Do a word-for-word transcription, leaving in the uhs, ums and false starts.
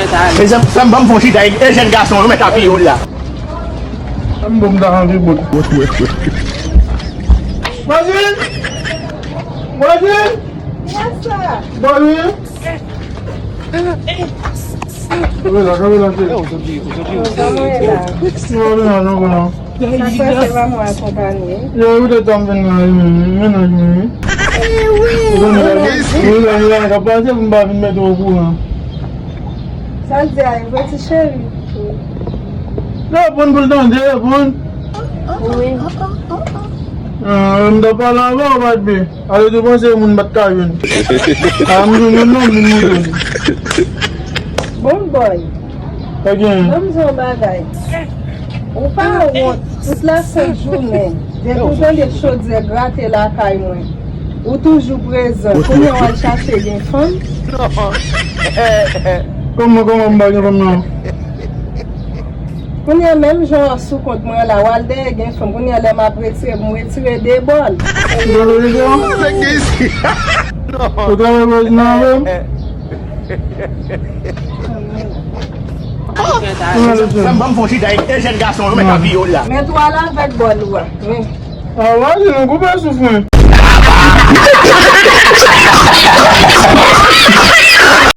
Mezanmi, frè m, ban m fè yon chita, e jèn gason yo mèt apiye w la. Ban m bon, m ta anvi bout. Vwazin! Vwazin! Vwazin! Kanpe la, kanpe la, cheri. Ou soti, ou soti, ou soti. Non, vin la, non, vin la. Sa fè se pa mwen akonpanye. Yo, ou te tann vin la, wi, wi, wi. Ou konnen la, wi, la, wi, la, ka pase pou m pa vin mete w okouran. Sa l di a, e vre, ti cheri? Reponn pou l tande, reponn. Wi. Ah, m t ap pale avè w, pa t byen. Ale tou panse moun pa t ka jwenn. A, m jwenn youn non, m vin montre w. Bon, boy. Pa gen. Ban m di yon bagay. Ou pa wont, tout la sent jounen, depi w tande chodyè grate lakay mwen, ou toujou prezan. Kounye a w al chache gen fanm? Kòman, kòman m pa gen fanm nan? Kounye a menm jan w sou kont mwen la, w al dèyè gen fanm. Kounye a lè m ap retire, m retire de bòl. Ou pa vle de fanm? Ou travay pou nan avè m? Frè m, ban m fè yon chita, e jèn gason yo mèt apiye w la. Men twal avèk bòl ou a. Men. Ah, vwazin, nou koupe souf mwen.